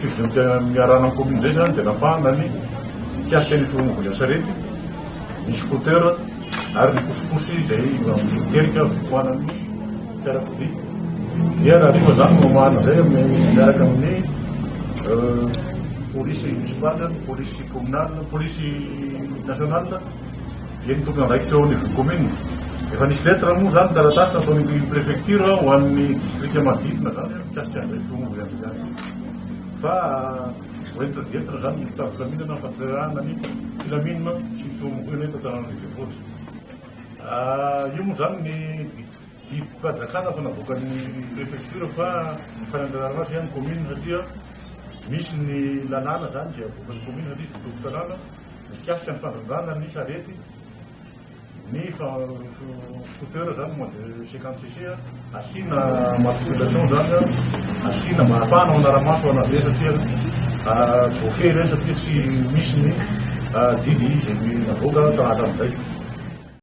fivoriambe miarahana amin'ny commune izay zany dia napahana ny mikasika ny fifamoivoizana sarety, ny scooter ary ny posiposy izay miterika fitohanan'ny fiarakodia. Dia rahariva zany no mamahana izay amin'ny miaraka amin'ny polisy municipale, polisy communale, polisy nationale dia ny tompon'andraikitra eo anivon'ny commune. Efa nisy lettre moa zany taratasy nataon'ny préfecture ho an'ny distrika manodidina zany mikasika an'izay fifamoivoizana izay. Fa hoentina dia entina zany ny mpitandro filaminana fampiarahana ny filaminana sy ny fifamoivoizana eto Antananarivo Renivohitra. Io moa zany ny didim-panjakana fa navoakan'ny préfecture fa ny fananganana azy ihany commune satria misy ny lalàna zany izay avoakan'ny commune satria izy mitovy tanàna mikasika ny fandrindrana ny sarety, ny scooter zany moins de 50 cc asiana matriculation zany, asiana mba ahafahana manara-maso anazy satria tsy voafehy ireny satria tsy misy ny didy izay navoaka hatramin'izay.